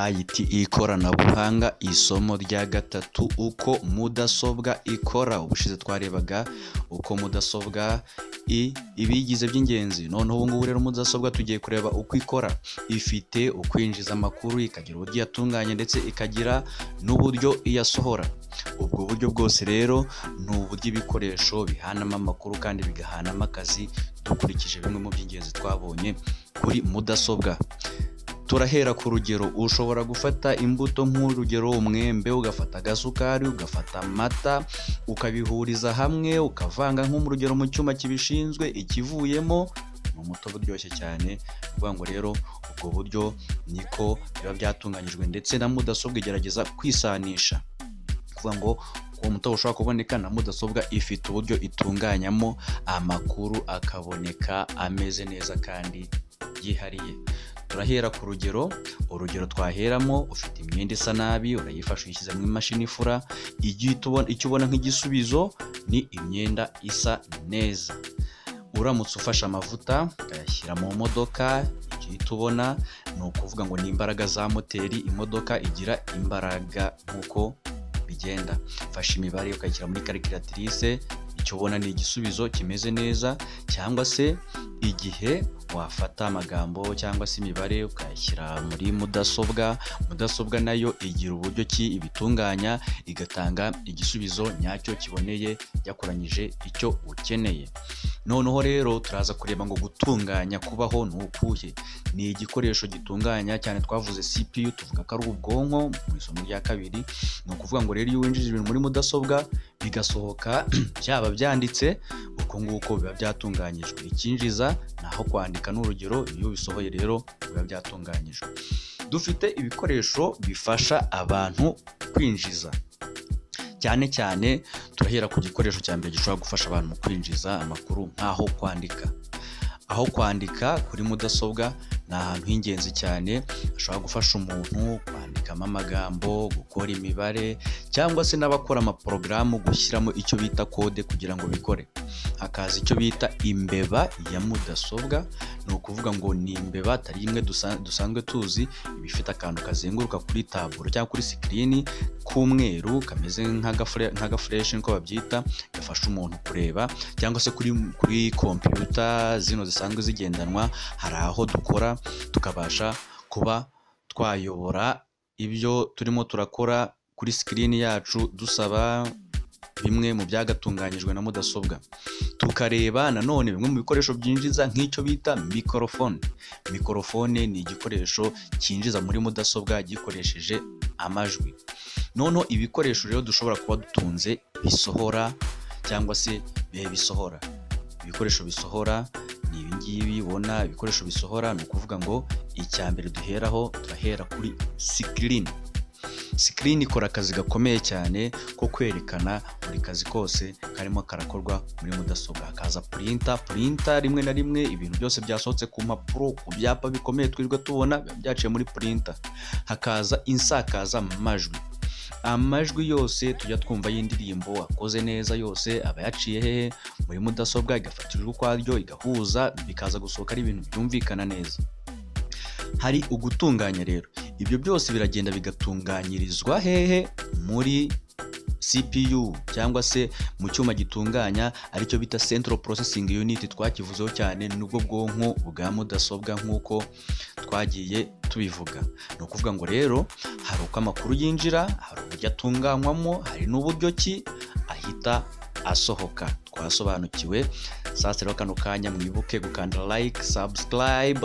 IT ikoranabuhanga, isomo rya gatatu, uko mudasobwa ikora. Ubushize twarebaga uko mudasobwa ibiyigize by'ingenzi. Noneho ubu ngubu rero mudasobwa tugiye kureba uko ikora. Ifite ukwinjiza amakuru, ikagira uburyo iyatunganya, ndetse ikagira n'uburyo iyasohora. Ubwo buryo bwose rero ni uburyo ibikoresho bihanamo amakuru kandi bigahanamo akazi, dukurikije bimwe mu by'ingenzi twabonye kuri mudasobwa. Turahera ku rugero. Ushobora gufata imbuto, nk'urugero umwembe, ugafata agasukari, ugafata amata, ukabihuriza hamwe, ukavanga, nko mu rugero mu cyuma kibishinzwe, ikivuyemo ni umutobe uryoshye cyane. Ni ukuvuga ngo rero ubwo buryo niko biba byatunganyijwe, ndetse na mudasobwa igerageza kwisanisha. Ni ukuvuga ngo uwo mutobe ushobora kuboneka, na mudasobwa ifite uburyo itunganyamo amakuru akaboneka ameze neza kandi yihariye. Turahera ku rugero. Urugero twaheramo: ufite imyenda isa nabi, urayifashe uyishyize mu imashini ifura, icyo ubona nk'igisubizo ni imyenda isa neza. Uramutse ufashe amavuta ukayashyira mu modoka, icyo uhita ubona ni ukuvuga ngo ni imbaraga za moteri, imodoka igira imbaraga nk'uko bigenda. Fashe imibare ukayishyira muri calculatrice, icyo ubona ni igisubizo kimeze neza. Cyangwa se igihe wafata amagambo cyangwa se imibare ukayashyira muri mudasobwa, mudasobwa nayo igira uburyo ki ibitunganya, igatanga igisubizo nyacyo kiboneye yakoranyije icyo ukeneye. Noneho rero turaza kureba ngo gutunganya kubaho ni ukuhe? Ni igikoresho gitunganya cyane. Twavuze CPU, tuvuga ko ari ubwonko mu isomo rya kabiri. Ni ukuvuga ngo rero iyo winjije ibintu muri mudasobwa, bigasohoka byaba byanditse uko nguko, biba byatunganyijwe. Icyinjiza ni aho kwandika, ni urugero. Iyo bisohoye rero biba byatunganyijwe. Dufite ibikoresho bifasha abantu kwinjiza. Cyane cyane turahera ku gikoresho cya mbere gishobora gufasha abantu mu kwinjiza amakuru, nk'aho kwandika. Aho kwandika kuri mudasobwa ni ahantu h'ingenzi cyane hashobora gufasha umuntu kwandikamo amagambo, gukora imibare, cyangwa se n'abakora amaporogaramu gushyiramo icyo bita code kugira ngo bikore. Hakaza icyo bita imbeba ya mudasobwa. Ni ukuvuga ngo ni imbeba atari imwe dusanzwe tuzi, iba ifite akantu kazenguruka kuri tableau cyangwa kuri screen k'umweru, kameze nk'agaflèche niko babyita, gafasha umuntu kureba. Cyangwa se kuri kompiyuta zino zisanzwe zigendanwa, hari aho dukora tukabasha kuba twayobora ibyo turimo turakora kuri screen yacu, dusaba bimwe mu byagatunganyijwe na mudasobwa. Tukareba nanone bimwe mu bikoresho byinjiza, nk'icyo bita mikorofone. Mikorofone ni igikoresho cyinjiza muri mudasobwa gikoresheje amajwi. Noneho ibikoresho rero dushobora kuba dutunze bisohora, cyangwa se bisohora, ibikoresho bisohora ni ibi ngibi ubona. Ibikoresho bisohora ni ukuvuga ngo icya mbere duheraho, turahera kuri screen. Screen ikora akazi gakomeye cyane ko kwerekana buri kazi kose karimo karakorwa muri mudasobwa. Hakaza printer. Printer, rimwe na rimwe ibintu byose byasohotse ku mpapuro, ku byapa bikomeye twirirwa tubona, biba byaciye muri printer. Hakaza insakazamajwi. Amajwi yose tujya twumva y'indirimbo akoze neza, yose aba yaciye hehe? Muri mudasobwa, igafata ijwi ukwaryo, igahuza, bikaza gusohoka ari ibintu byumvikana neza. Hari ugutunganya rero. Ibyo byose biragenda bigatunganyirizwa hehe? Muri CPU, cyangwa se mu cyuma gitunganya, aricyo bita Central Processing Unit. Twakivuzeho cyane, nubwo bwonko bwa mudasobwa nk'uko twagiye tubivuga. Ni ukuvuga ngo rero hari uko amakuru yinjira, hari uburyo atunganywamo, hari n'uburyo ki ahita asohoka. Twasobanukiwe. Sasa rero kano kanya mwibuke gukanda like, subscribe.